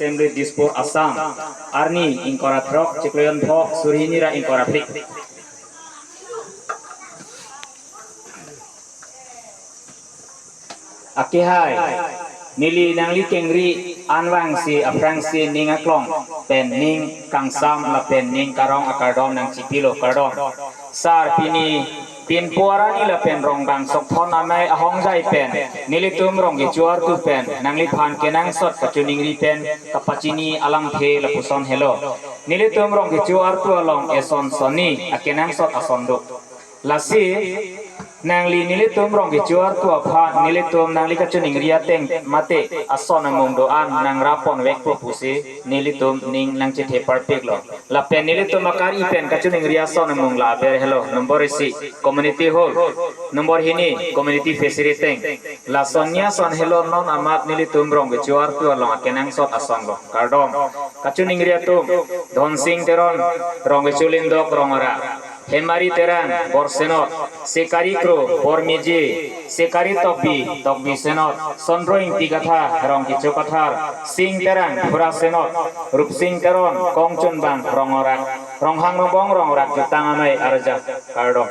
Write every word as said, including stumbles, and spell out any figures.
Assembly Dispur Assam, arni ingkoi ra throk, chiklo jon pho, suri hini ra ingkoi ra phli. Akehai, neli nangli kengri anvangsi aphrangsi ning aklong pen ning kangsam lapen ning karong akardom nangchipilo, kardom. Sar, pini pinpo arni lapen Rongbang Sokthon Amei ahongjai pen nelitum Rong Kecho Artu pen nangliphan kenangsot kachiningri pen kapachini alangthe lapuson helo. Nelitum Rong Kecho Artu along eson sonni akenangsot ason do. Lasi nangli nelitum Rong Kecho Artu aphan nelitum nangli kachiningri ateng mate ason amung do-an nangrapon vekpo pusi nelitum ning nangchethe parpiklo. Lapen nelitum akari pen kachiningri ason amung la aber helo. Nombor isi, community hall. Nombor hini, community fishery tank. Lasonni ason helo non amat nelitum Rong Kecho Artu along akenangsot asonlo. Kardom. Kachiningri atum, Dhonsing Teron, Rong Kecho Lindok, Rong Arak. Hemari Terang, Borsenot. Sekari Kro, Bormeji. Sekari Tokbi, Tokbi Senot. Sondro Ingti Kathar, Rong Kecho Kathar. Sing Terang, Phura Senot. Rupsing Teron, Kongchunbang, Rong Arak. Ronghang Rongbong, Rong Arak Jutang Amei, arja. Kardom.